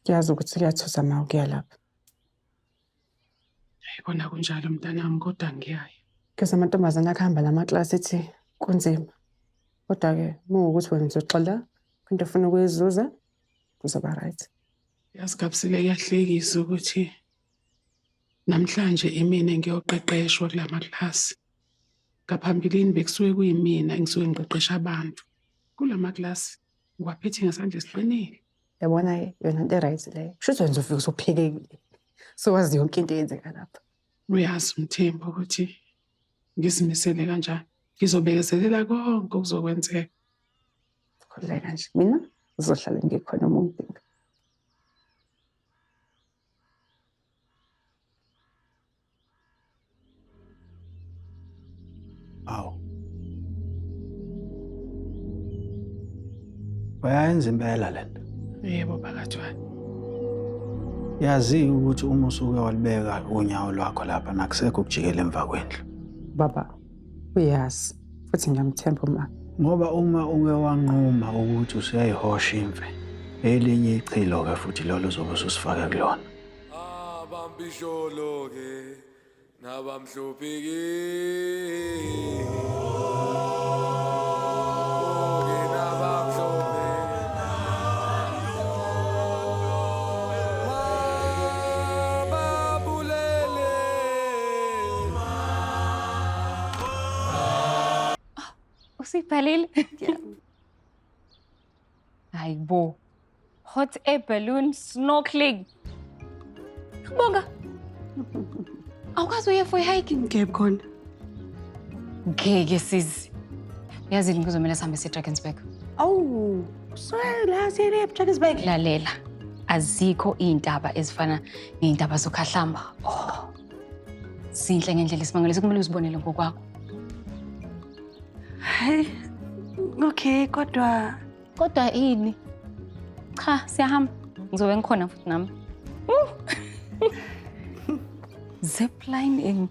Ngiyazi ukuthi kuyathusa ma ukuya lapha. Yibona kunjalo mntanami kodwa ngiyayo. Because amantombazane akuhamba la maklasi ethi kunzima. Kodwa-ke uma kuwukuthi wena uzogxila kwinto ofuna ukuyizuza kuzoba right. Yazi Gabsile kuyahlekisa ukuthi namhlanje imina ngiyoqeqeshwa kula maklasi. Ngaphambilini bekusuke kuyimina engisuke ngiqeqesha abantu. Kula maklasi ngiwaphethe ngesandla esiqinile. Yabona-ke yona into e-right leyo. Kusho ukuthi wena uzofika usuphekekile. Sowazi yonke into eyenzeka lapha. Uyazi uMthembu ukuthi ngizimisele kanjani. Ngizobekezelela konke okuzokwenzeka. Khululeka nje. Mina ngizohlala ngikhona uma ungidinga. Awu. Bayayenza impela lento. Yebo phakathwane. Yazi ukuthi uma usuke walibeka unyawo lwakho lapha nakusekho ukujikela emva kwendlu. Baba, uyazi futhi ngiyamthemba uma. Ngoba uma uke wanquma ukuthi usuyayihosha imfe, elinye ichilo-ke futhi lolo uzobe ususifake kulona. Abambisholo-ke nabamhlophe-ke. Ke nabamhlophe. Mababulele. Usuyibhalile? Hayi bo. Hot air balloon snorkeling. Ngibonga. Awukwazi uye for hiking. Ngeke khona. Ngeke sisi. Uyazi yini kuzomela sihambe siye Drakensberg. Awu, la siye eDrakensberg. Lalela. Azikho iy'ntaba ezifana ney'ntaba zokhahlamba. Oh. Zinhle ngendlela esimangaliso kumele uzibonele ngokwakho. Hey. Okay, kodwa Kodwa ini? Cha, siyahamba. Ngizobe ngikhona futhi nami. Zipline in.